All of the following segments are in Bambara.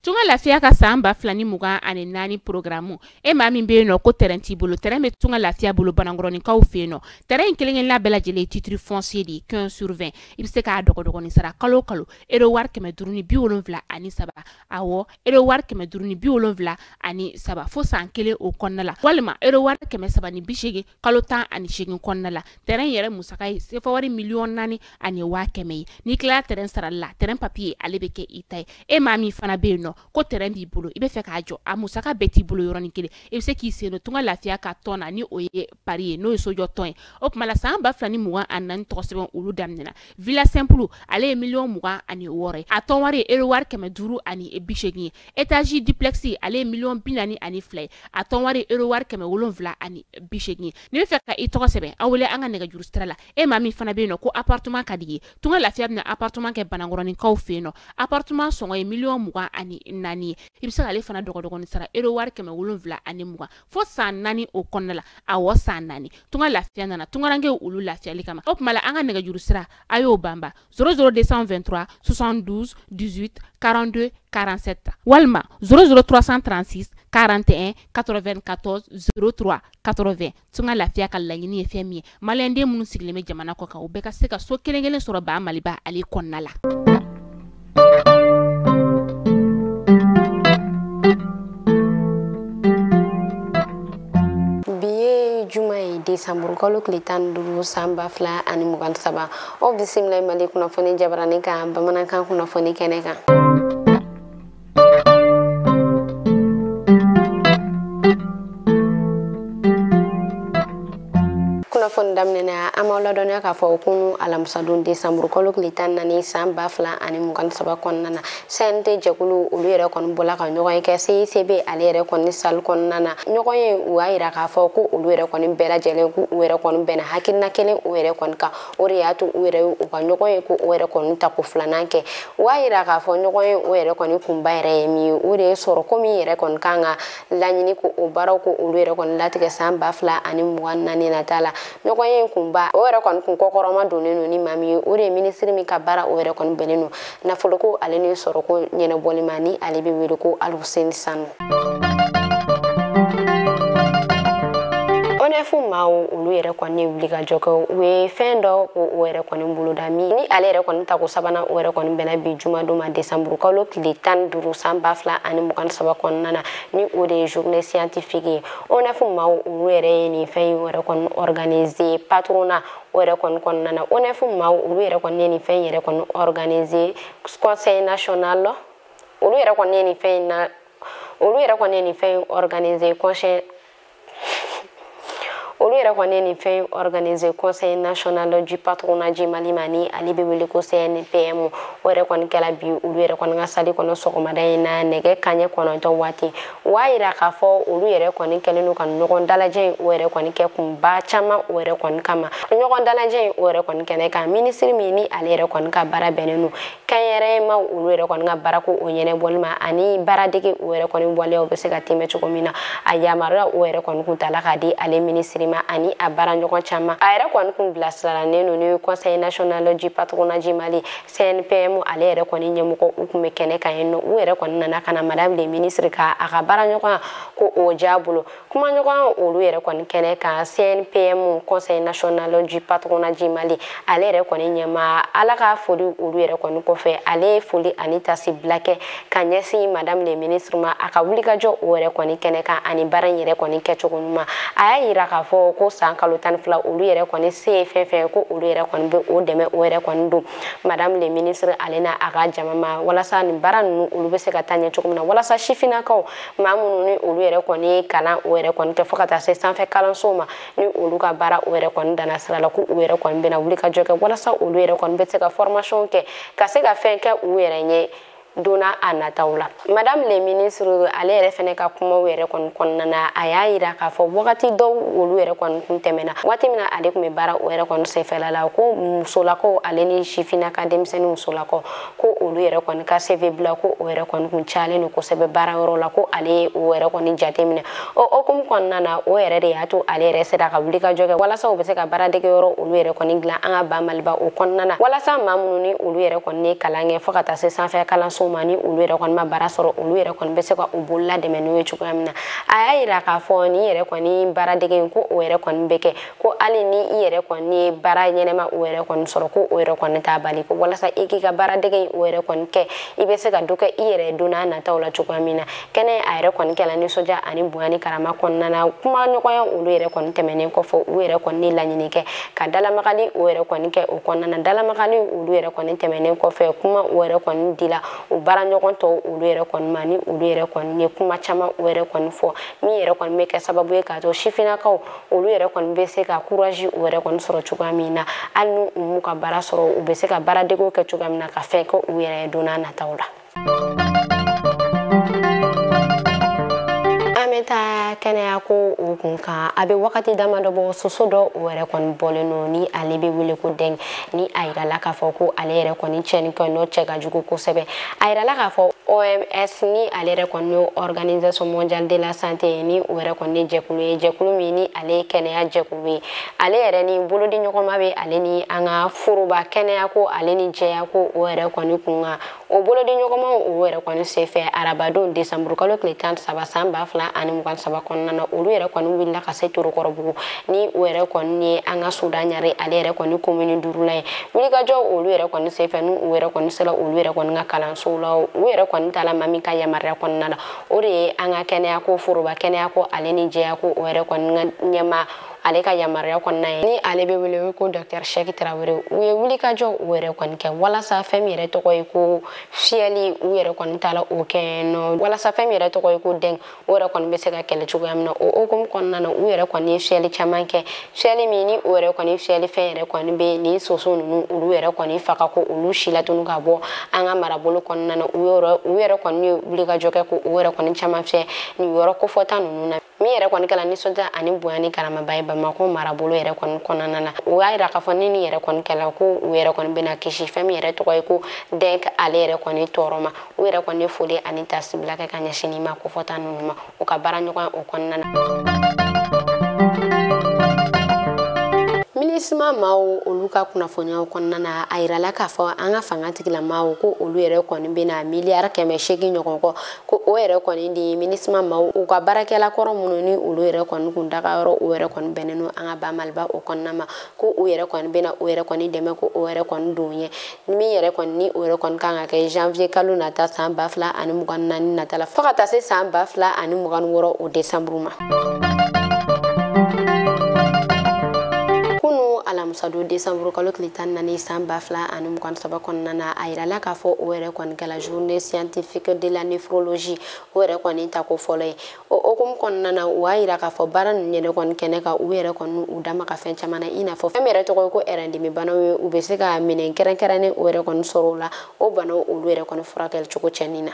Tunga lafiya ka san 2024 programme e maa min bɛ yen nɔ ko terrain t'i bolo, terrain bɛ Tunga lafiya bolo Banankɔrɔninkaw fɛ yen nɔ. Terrain in kelen-kelenna bɛɛ lajɛlen ye titre foncier de ye 15 sur 20. I bɛ se k'a dɔgɔdɔgɔnin sara kalo o kalo euro wari 573, awɔ euro wari 573 fo san kelen o kɔnɔna la, walima euro wari 380 kalo 18 kɔnɔna la. Terrain yɛrɛ musaka ye sefa wari 4,1 million ye. N'i tilala terrain sarali la, terrain papier ale bɛ kɛ i ta ye. E maa min fana bɛ yen nɔ ko terrain b'i bolo, i bɛ fɛ k'a jɔ, a musaka bɛɛ t'i bolo yɔrɔnin kelen, i bɛ se k'i sen don Tunga lafiya ka tɔn na, ni o ye pari ye, n'o ye sojɔ tɔn ye. O tuma la san 2024 tɔgɔ sɛbɛn olu daminɛna. Villa simple ale ye 26 million ye, a tɔn wari ye euro wari 580 ye. Étage duplex ale ye 42 million ye, a tɔn wari ye euro wari 780 ye. N'i bɛ fɛ ka i tɔgɔ sɛbɛn, aw wele an ka nɛgɛjuru sira la. E maa min fana bɛ yen nɔ ko appartement ka di ye, Tunga lafiya bɛna appartement kɛ Banankɔrɔninkaw fɛ yen nɔ. Appartement sɔngɔ ye 24 million ye. I bɛ se k'ale fana dɔgɔdɔgɔnin sara euro wari 720 fo san 4 o kɔnɔna la, awɔ san 4. Tunga lafiya nana tungarankew olu lafiyali kama. O tuma la an ka nɛgɛjuru sira a y'o banba 00 223 72 18 42 47 walima 00 336 41 94 03 80. Tunga lafiya ka laɲini ye fɛn min ye, maliyɛnden minnu sigilen bɛ jamana kɔ kan, u bɛɛ ka se ka so kelen kelen sɔrɔ ba Maliba ale kɔnɔna la. Bi ye juma ye, desanburu kalo tile 15 san 2023. Aw bisimila Mali kunnafoni jabarani kan bamanankan kunnafoni kɛnɛ kan. Kunnafoni daminɛna, an b'aw ladɔnniya k'a fɔ kunu alamisadon desanburu kalo tile 14 san 2023 kɔnɔna na, CNT jɛkulu olu yɛrɛ kɔni bɔla ka ɲɔgɔn ye kɛ CICB ale yɛrɛ kɔni salle kɔnɔna na. Ɲɔgɔn ye u y'a yira k'a fɔ ko olu yɛrɛ kɔni bɛɛ lajɛlen k'u yɛrɛ kɔni bɛnna hakilina kelen o yɛrɛ kɔni kan. O de y'a to u yɛrɛ u ka ɲɔgɔn ye ko o yɛrɛ kɔni tako filanan kɛ. U y'a yira k'a fɔ ɲɔgɔn ye o yɛrɛ kɔni kunba yɛrɛ ye min ye, o de ye sɔrɔ ko min yɛrɛ kɔni kan ka laɲini ko o baaraw ko olu yɛrɛ kɔni latigɛ san 2024 nata la. Ɲɔgɔn ye kunba o yɛrɛ kɔni kun kɔkɔrɔma donnen don ni maa min ye, o de ye minisiri min ka baara o yɛrɛ kɔni bɛnnen don nafoloko ale ni sɔrɔko ɲɛnabɔli ma, ni ale bɛ wele ko Alhussein Sanu. ONEF maaw olu yɛrɛ kɔni ye wulikajɔ kɛ, u ye fɛn dɔ ko o yɛrɛ kɔni boloda min ni ale yɛrɛ kɔni tako sabanan o yɛrɛ kɔni bɛnna bi jumadon ma desanburu kalo tile 15 san 2023 kɔnɔna na, ni o de ye journée scientifique ye. ONEF maaw olu yɛrɛ ye nin fɛn in yɛrɛ kɔni organiser patronat o yɛrɛ kɔni kɔnɔna na. ONEF maaw olu yɛrɛ kɔni ye nin fɛn yɛrɛ kɔni organiser conseil national, olu yɛrɛ kɔni ye nin fɛn in na, olu yɛrɛ kɔni ye nin fɛn in organiser conseil, olu yɛrɛ kɔni ye nin fɛn organiser conseil national du patronat du Mali ma, ni ale bɛ wele ko CNPM. O yɛrɛ kɔni kɛla bi olu yɛrɛ kɔni ka salle kɔnɔ sɔgɔmada in na nɛgɛ kanɲɛ 9 waati. U b'a yira k'a fɔ olu yɛrɛ kɔni kɛlen don ka ɲɔgɔn dalajɛ in o yɛrɛ kɔni kɛ kunba caman o yɛrɛ kɔni kama. Ɲɔgɔn dalajɛ in o yɛrɛ kɔni kɛnɛ kan, minisiri min ni ale yɛrɛ kɔni ka baara bɛnnen don kɛnyɛrɛyemaw olu yɛrɛ kɔni ka baarako o ɲɛnabɔli ma ani baaradege o yɛrɛ kɔni waleyaw bɛ se ka tɛmɛ cogo min na, a yamaruya o yɛrɛ kɔni kun tala k'a di ale minisiri ma ani a baara ɲɔgɔn caman. A yɛrɛ kɔni kun bilasiralen don ni conseil national du patronat du Mali CNPM ale yɛrɛ kɔni ɲɛmɔgɔ u kun bɛ kɛnɛ kan yen nɔ. U yɛrɛ kɔni nana ka na madame le ministre ka a ka baara ɲɔgɔnya ko o diya bolo kumaɲɔgɔnya olu yɛrɛ kɔni kɛnɛ kan. CNPM conseil national du patronat du Mali ale yɛrɛ kɔni ɲɛma, ala ka foli olu yɛrɛ kɔni kɔfɛ, ale ye foli ani tasibila kɛ ka ɲɛsin madame le ministre ma a ka wulikajɔ o yɛrɛ kɔni kɛnɛ kan ani baara in yɛrɛ kɔni kɛcogo ɲuman. A y'a yira k'a fɔ ko san kalo 12 olu yɛrɛ kɔni se ye fɛn fɛn ko olu yɛrɛ kɔni bɛ o dɛmɛ o yɛrɛ kɔni don madame le ministre ale n'a a ka jama ma, walasa nin baara ninnu olu bɛ se ka taa ɲɛ cogo min na, walasa sifinnakaw maa minnu ni olu yɛrɛ kɔni ye kalan o yɛrɛ kɔni kɛ fo ka taa se sanfɛ kalansow ma, ni olu ka baara o yɛrɛ kɔni danna sira la, ko u yɛrɛ kɔni bɛna wuli ka jɔ kɛ walasa olu yɛrɛ kɔni bɛ se ka formation kɛ ka se ka fɛn kɛ u yɛrɛ ɲɛ donna a nataw la. Madame le ministre ale yɛrɛ fɛnɛ ka kumaw yɛrɛ kɔni kɔnɔna na, a y'a yira k'a fɔ wagati dɔw olu yɛrɛ kɔni kun tɛmɛna waati min na ale tun bɛ baara o yɛrɛ kɔni senfɛla la, ko musolakaw ale ni sifinnaka denmisɛnnin musolakaw ko olu yɛrɛ kɔni ka CV bila ko o yɛrɛ kɔni kun cayalen don kosɛbɛ baara yɔrɔ la, ko ale ye o yɛrɛ kɔni jateminɛ. O hokumu kɔnɔna na, o yɛrɛ de y'a to ale yɛrɛ sera ka wuli ka jɔ kɛ walasa u bɛ se ka baaradege yɔrɔ olu yɛrɛ kɔni dilan an ka ba Maliba o kɔnɔna na, walasa maa minnu ni olu yɛrɛ kɔni ye kalan kɛ fo ka taa se sanfɛ kalanso lase u ma ni olu yɛrɛ kɔni ma baara sɔrɔ olu yɛrɛ kɔni bɛ se ka u bolola dɛmɛ n'o ye cogoya min na. A y'a yira k'a fɔ ni yɛrɛ kɔni baaradege ko o yɛrɛ kɔni bɛ kɛ ko hali ni i yɛrɛ kɔni ye baara ɲɛnɛma o yɛrɛ kɔni sɔrɔ ko o yɛrɛ kɔni t'a bali ko walasa i k'i ka baaradege o yɛrɛ kɔni kɛ i bɛ se ka dɔ kɛ i yɛrɛ don n'a nataw la cogoya min na. Kɛnɛ a yɛrɛ kɔni kɛla nisɔndiya ani bonya ni karama kɔnɔna na kuma ɲɔgɔnya olu yɛrɛ kɔni tɛmɛnen kɔfɛ u yɛrɛ kɔni laɲini kɛ ka dalamagali o yɛrɛ kɔni kɛ o kɔnɔna na. Dalamagali olu yɛrɛ kɔni tɛmɛnen kɔfɛ kuma o yɛrɛ kɔni dila u baara ɲɔgɔn tɔw olu yɛrɛ kɔni ma ni olu yɛrɛ kɔni ye kuma caman o yɛrɛ kɔni fɔ min yɛrɛ kɔni bɛ kɛ sababu ye k'a to sifinnakaw olu yɛrɛ kɔni bɛ se ka courage o yɛrɛ kɔni sɔrɔ cogoya min na hali n'u m'u ka baara sɔrɔ u bɛ se ka baaradegew kɛ cogoya min na ka fɛn kɛ u yɛrɛ ye don n'a nataw la. An bɛ taa kɛnɛya ko o kun kan a bɛ wagati damadɔ bɔ soso dɔ o yɛrɛ kɔni bɔlen don ni ale bɛ wele ko dengue ni a yirala k'a fɔ ko ale yɛrɛ kɔni tiɲɛni kɛ n'o cɛ ka jugu kosɛbɛ. A yirala k'a fɔ OMS ni ale yɛrɛ kɔni ye Organisation mondiale de la santé ni o yɛrɛ kɔni jɛkulu ye jɛkulu min ni ale ye kɛnɛya jɛkulu ye ale yɛrɛ ni bolodi ɲɔgɔnma bɛ ale ni an ka foroba kɛnɛya ko ale ni jɛya ko o yɛrɛ kɔni kun kan o bolodi ɲɔgɔnmaw o yɛrɛ kɔni senfɛ arabadon desanburu kalo tile 13 san 2023 kɔnɔna na olu yɛrɛ kɔni wulila ka se Torokɔrɔbugu ni o yɛrɛ kɔni ye an ka Sudan Ɲare ale yɛrɛ kɔni commune 5 ye wulikajɔ olu yɛrɛ kɔni senfɛ n'u yɛrɛ kɔni sera olu yɛrɛ kɔni ka kalansow la u yɛrɛ kɔni taala maa min ka yamaruya kɔnɔna na o de ye an ka kɛnɛya ko foroba kɛnɛya ko ale ni jɛya ko o yɛrɛ kɔni ka ɲɛmaa ale ka yamaruya kɔnɔna ye ni ale bɛ wele ko Dr Cheikh Traoré u ye wulikajɔ u yɛrɛ kɔni kɛ walasa fɛn min yɛrɛ tɔgɔ ye ko fiyɛli u yɛrɛ kɔni taala o kɛ nɔ walasa fɛn min yɛrɛ tɔgɔ ye ko dengue o yɛrɛ kɔni bɛ se ka kɛlɛ cogoya min na o hukumu kɔnɔna na u yɛrɛ kɔni ye fiyɛli caman kɛ fiyɛli min ni o yɛrɛ kɔni fiyɛli fɛn yɛrɛ kɔni bɛ nin soso ninnu olu yɛrɛ kɔni faga ko olu si latunu ka bɔ an ka marabolo kɔnɔna na u yɛrɛ kɔni ye wulikajɔ kɛ ko o yɛrɛ kɔni caman fiyɛ nin yɔrɔ kofɔta ninnu na. Min yɛrɛ kɔni kɛla nisɔndiya ani bonya ni karamaba ye Bamakɔ marabolo yɛrɛ kɔni kɔnɔna na o y'a yira k'a fɔ ni nin yɛrɛ kɔni kɛla ko u yɛrɛ kɔni bɛna kisi fɛn min yɛrɛ tɔgɔ ye ko dengue ale yɛrɛ kɔni tɔɔrɔ ma u yɛrɛ kɔni ye foli ani tasibila kɛ ka ɲɛsin nin ma kofɔta ninnu ma u ka baara ɲɔgɔn o kɔnɔna na. MINUSMA maaw olu ka kunnafoniyaw kɔnɔna na a yirala k'a fɔ an ka fanga tigilamaaw ko olu yɛrɛ kɔni bɛna miliyari 800 ɲɔgɔn kɔ ko o yɛrɛ kɔni di MINUSMA maaw u ka baarakɛla kɔrɔ minnu ni olu yɛrɛ kɔni kun dagayɔrɔ o yɛrɛ kɔni bɛnnen don an ka ba Maliba o kɔnɔna ma ko u yɛrɛ kɔni bɛna o yɛrɛ kɔni dɛmɛ ko o yɛrɛ kɔni don ye min yɛrɛ kɔni ni o yɛrɛ kɔni kan ka kɛ janvier kalo nata san 2024 nata la fo ka taa se san 2026 o décembre ma. Alamisa décembre kalo tile 14 san 2023 kɔnɔna na a yirala k'a fɔ o yɛrɛ kɔni kɛla journée scientifique de la néphrologie o yɛrɛ kɔni tako fɔlɔ ye o hukumu kɔnɔna na u y'a yira k'a fɔ baara ninnu yɛrɛ kɔni kɛnɛ kan u yɛrɛ kɔni u dama ka fɛn caman na i n'a fɔ fɛn min yɛrɛ tɔgɔ ye ko ɛrɛndimibanaw ye u bɛ se ka minɛn kɛrɛnkɛrɛnnen o yɛrɛ kɔni sɔrɔ o la o banaw olu yɛrɛ kɔni furakɛli cogo cɛnni na.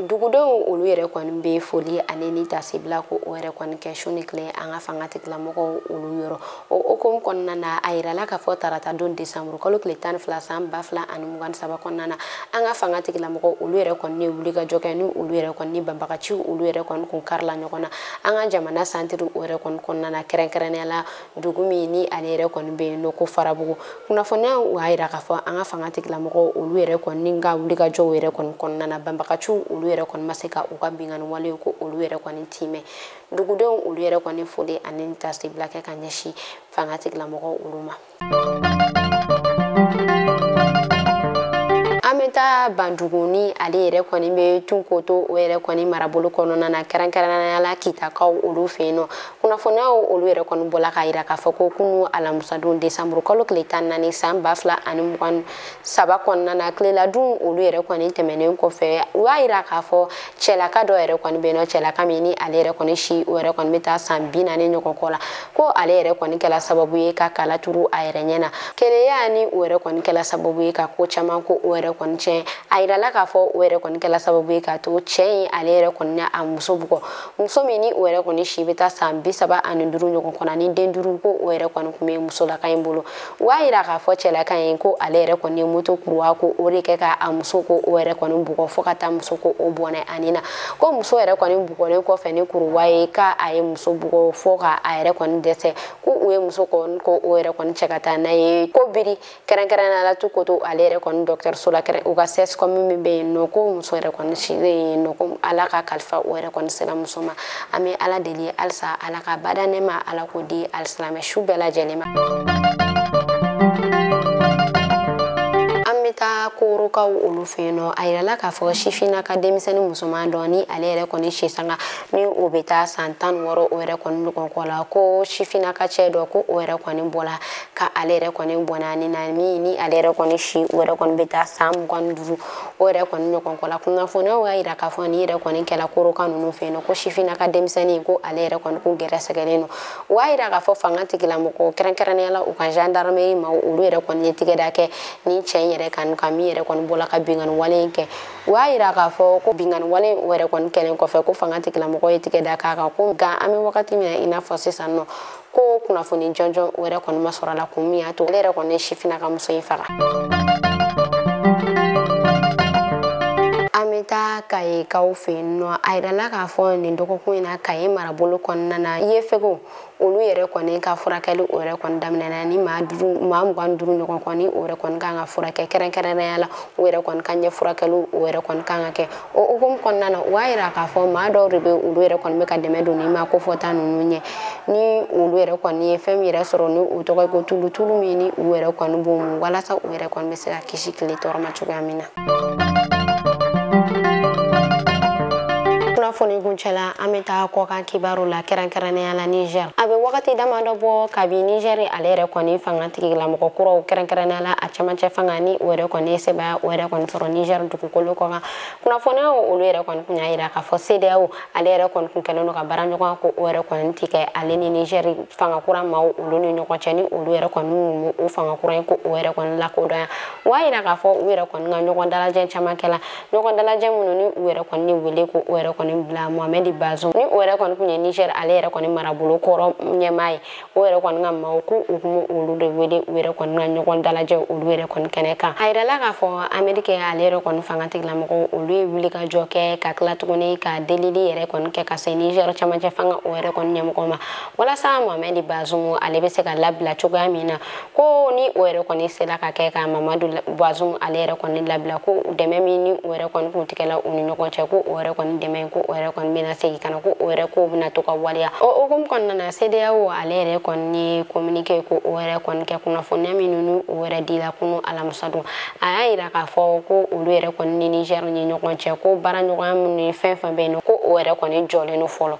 Dugudenw olu yɛrɛ kɔni bɛ foli ale ni tasibila ko o yɛrɛ kɔni kɛ su ni tile an ka fanga tigilamɔgɔw olu yɔrɔ o hukumu kɔnɔna na a yirala k'a fɔ tarata don décembre kalo tile 12 san 2023 kɔnɔna na an ka fanga tigilamɔgɔw olu yɛrɛ kɔni ye wulikajɔ kɛ ni olu yɛrɛ kɔni ni banbagaciw olu yɛrɛ kɔni kun karila ɲɔgɔn na an ka jamana santiri o yɛrɛ kɔni kɔnɔna na kɛrɛnkɛrɛnnenya la dugu min ni ale yɛrɛ kɔni bɛ yen nɔ ko Farabugu kunnafoniyaw y'a yira k'a fɔ an ka fanga tigilamɔgɔw olu yɛrɛ kɔni ka wulikajɔw yɛrɛ kɔni kɔnɔna na banbagaciw olu yɛrɛ kɔni ma se ka u ka binkanni walew ko olu yɛrɛ kɔni timɛ dugudenw olu yɛrɛ kɔni foli ani tasibila kɛ ka ɲɛsin fanga tigilamɔgɔw olu ma. An bɛ taa Bandugu ni ale yɛrɛ kɔni bɛ Tunkoto o yɛrɛ kɔni marabolo kɔnɔna na kɛrɛnkɛrɛnnenya la Kitakaw olu fɛ yen nɔ kunnafoniyaw olu yɛrɛ kɔni bɔla k'a yira k'a fɔ ko kunu alamisadon décembre kalo tile 14 san 2023 kɔnɔna na tileladun olu yɛrɛ kɔni tɛmɛnen kɔfɛ u y'a yira k'a fɔ cɛlaka dɔ yɛrɛ kɔni bɛ yen nɔ cɛlaka min ni ale yɛrɛ kɔni si o yɛrɛ kɔni bɛ taa san 40 ɲɔgɔn kɔ la ko ale yɛrɛ kɔni kɛla sababu ye ka kala turu a yɛrɛ ɲɛ na keleya ni o yɛrɛ kɔni kɛla sababu ye ka ko caman ko o yɛrɛ kɔni tiɲɛ. A yirala k'a fɔ o yɛrɛ kɔni kɛla sababu ye k'a to cɛ in ale yɛrɛ kɔni a muso bugɔ, muso min ni o yɛrɛ kɔni si bɛ taa san 35 ɲɔgɔn kɔnɔ ni den 5, ko o yɛrɛ kɔni tun bɛ musolaka in bolo. U y'a yira k'a fɔ cɛlaka in ko ale yɛrɛ kɔni ye moto kuruwa ko o de kɛ ka a muso ko o yɛrɛ kɔni bugɔ fo ka taa muso ko o bɔnɛ ani na. Ko muso yɛrɛ kɔni bugɔlen kɔfɛ ni kuruwa ye k'a ye muso bugɔ fo ka a yɛrɛ kɔni dɛsɛ, ko u ye muso kɔni ko o yɛrɛ kɔni cɛ ka taa n'a ye ko biri kɛrɛnkɛrɛnnenya la Tukoto ale yɛrɛ kɔni dɔgɔtɔrɔso la u ka CSCOM min bɛ yen nɔ, ko muso yɛrɛ kɔni silen yen nɔ, ko Ala ka kalifa o yɛrɛ kɔni sera muso ma. An bɛ Ala deli halisa Ala ka bada nɛma Ala k'o di alisilamɛ su bɛɛ lajɛlen ma. An bɛ taa korokaw olu fɛ yen nɔ. A yirala k'a fɔ sifinna ka denmisɛnnin musoman dɔ ni ale yɛrɛ kɔni si sanga ni o bɛ taa san 16 o yɛrɛ kɔni ɲɔgɔn kɔ la, ko sifinna ka cɛ dɔ ko o yɛrɛ kɔni bɔla ka ale yɛrɛ kɔni bɔnna ni na min ni ale yɛrɛ kɔni si o yɛrɛ kɔni bɛ taa san 25 o yɛrɛ kɔni ɲɔgɔn kɔ la. Kunnafoniyaw y'a yira k'a fɔ ni yɛrɛ kɔni kɛla koroka ninnu fɛ yen nɔ, ko sifinna ka denmisɛnnin ko ale yɛrɛ kɔni ko gɛrɛsɛgɛlen don. U y'a yira k'a fɔ fanga tigilamɔgɔw kɛrɛnkɛrɛnnenya la u ka gendarmerie maaw olu yɛrɛ kɔni ye tigɛda kɛ ni cɛ in yɛrɛ kan ka min yɛrɛ kɔni bɔla ka binkanni wale in kɛ. U y'a yira k'a fɔ ko binkanni wale in yɛrɛ kɔni kɛlen kɔfɛ ko fanga tigilamɔgɔw ye tigɛda k'a kan, ko nka an bɛ wagati min na i n'a fɔ sisan nɔ ko kunnafoni jɔnjɔn o yɛrɛ kɔni ma sɔrɔ a la, kun min y'a to ale yɛrɛ kɔni ye sifinna ka muso in faga. An bɛ taa Kayekaw fɛ yen nɔ. A yirala k'a fɔ nin dɔgɔkun in na Kaye marabolo kɔnɔna na Yefegow olu yɛrɛ kɔni ka furakɛli o yɛrɛ kɔni daminɛna ni maa 25 ɲɔgɔn kɔni o yɛrɛ kɔni kan ka furakɛ kɛrɛnkɛrɛnnenya la o yɛrɛ kɔni ka ɲɛ furakɛliw o yɛrɛ kɔni kan ka kɛ. O hukumu kɔnɔna na u b'a yira k'a fɔ maa dɔw de bɛ olu yɛrɛ kɔni bɛ ka dɛmɛ don ni maa kofɔta ninnu ɲɛ, ni olu yɛrɛ kɔni ye fɛn min yɛrɛ sɔrɔ ni o tɔgɔ ye ko tulu min ni u yɛrɛ kɔni b'o mun walasa u yɛrɛ kɔni bɛ se ka kisi tile tɔɔrɔ ma cogoya min na. Kunnafoni kuncɛla an bɛ taa kɔkan kibaru la kɛrɛnkɛrɛnnenya la Niger. A bɛ wagati damadɔ bɔ kabi Niger ale yɛrɛ kɔni fanga tigilamɔgɔ kuraw kɛrɛnkɛrɛnnenya la a cɛmancɛ fanga ni o yɛrɛ kɔni ye sɛbɛya o yɛrɛ kɔni sɔrɔ Niger dugukolo kɔkan. Kunnafoniyaw olu yɛrɛ kɔni kun y'a yira k'a fɔ CEDEAO ale yɛrɛ kɔni kun kɛlen don ka baara ɲɔgɔn ko o yɛrɛ kɔni tigɛ ale ni Niger fanga kura maaw olu ni ɲɔgɔn cɛ, ni olu yɛrɛ kɔni o fanga kura in ko o yɛrɛ kɔni lakodɔnya. U y'a yira k'a fɔ u yɛrɛ kɔni ka ɲɔgɔn dalajɛ caman kɛla, ɲɔgɔn dalajɛ minnu ni u yɛrɛ kɔni wele ko o yɛrɛ kɔni bila Mohamed Bazoum ni o yɛrɛ kɔni kun ye Niger ale yɛrɛ kɔni marabolo kɔrɔ ɲɛmaa ye, o yɛrɛ kɔni ka maaw ko u kun olu de wele u yɛrɛ kɔni ka ɲɔgɔn dalajɛ olu yɛrɛ kɔni kɛnɛ kan. A yirala k'a fɔ Ameriki ale yɛrɛ kɔni fanga tigilamɔgɔw olu ye wuli ka jɔ kɛ ka tila tuguni ka delili yɛrɛ kɔni kɛ ka se Niger cɛmancɛ fanga o yɛrɛ kɔni ɲɛmɔgɔ ma walasa Mohamed Bazoum ale bɛ se ka labila cogoya min na, ko ni o yɛrɛ kɔni sera ka kɛ ka Mamadu Bazoum ale yɛrɛ kɔni labila, ko dɛmɛ min ni o yɛrɛ kɔni kun tigɛla u ni ɲɔgɔn cɛ ko o yɛrɛ kɔni dɛmɛ ko o yɛrɛ kɔni bɛna segin ka na, ko o yɛrɛ kow bɛna to ka waleya. O hukumu kɔnɔna na CEDEAO ale yɛrɛ kɔni ye communiqué ko o yɛrɛ kɔni kɛ kunnafoniya minnu ni o yɛrɛ dila kunu alamisa don. A y'a yira k'a fɔ ko olu yɛrɛ kɔni ni Niger ni ɲɔgɔn cɛ ko baara ɲɔgɔnya minnu ni fɛn fɛn bɛ yen nɔ ko o yɛrɛ kɔni jɔlen don fɔlɔ.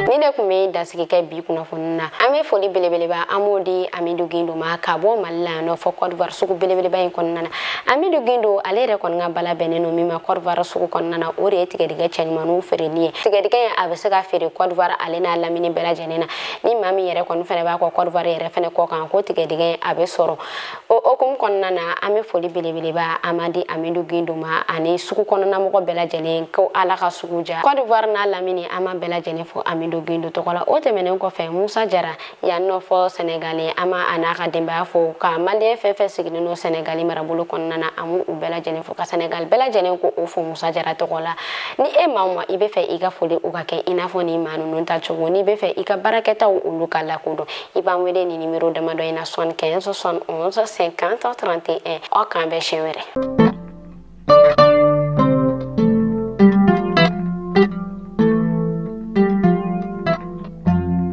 Ni ne kun bɛ dasigi kɛ bi kunnafoni na, an bɛ foli belebeleba an b'o di Amidou Guindo ma ka bɔ Mali la yan nɔ fɔ Côte d'Ivoire sugu belebeleba in kɔnɔna na. Amidou Guindo ale yɛrɛ kɔni ka bala bɛnnen don min ma Côte d'Ivoire sugu kɔnɔna na, o de ye tigɛdɛgɛ cɛɲumanninw feereli ye. Tigɛdɛgɛ in a bɛ se ka feere Côte d'Ivoire ale n'a lamini bɛɛ lajɛlen na, ni maa min yɛrɛ kɔni fɛnɛ b'a kɔ Côte d'Ivoire yɛrɛ fɛnɛ kɔ kan ko tigɛdɛgɛ in a bɛ sɔrɔ. O hukumu kɔnɔna na an bɛ foli belebeleba an b'a di Amidou Guindo ma ani sugu kɔnɔna mɔgɔ bɛɛ lajɛlen ko Ala ka sugu diya. Côte d'Ivoire n'a lamini an b'a bɛɛ lajɛlen fo Amidou Guindo tɔgɔ la. O tɛmɛnen kɔfɛ Musa Jara yan nɔ fɔ Senegali an ma a n'a ka denbaya fo, ka maliyɛn fɛn fɛn sigilen don Senegali marabolo kɔnɔna na an b'u bɛɛ lajɛlen fo, ka Senegali bɛɛ lajɛlen ko o fo Musa Jara tɔgɔ la. Ni e maa o maa i bɛ fɛ i ka foli o ka kɛ i n'a fɔ ni maa ninnu ta cogo, n'i bɛ fɛ i ka baarakɛtaw olu ka lakodɔn, i b'an wele ni nimero damadɔ in na 75 71 50 31. Aw k'an bɛn siɲɛ wɛrɛ.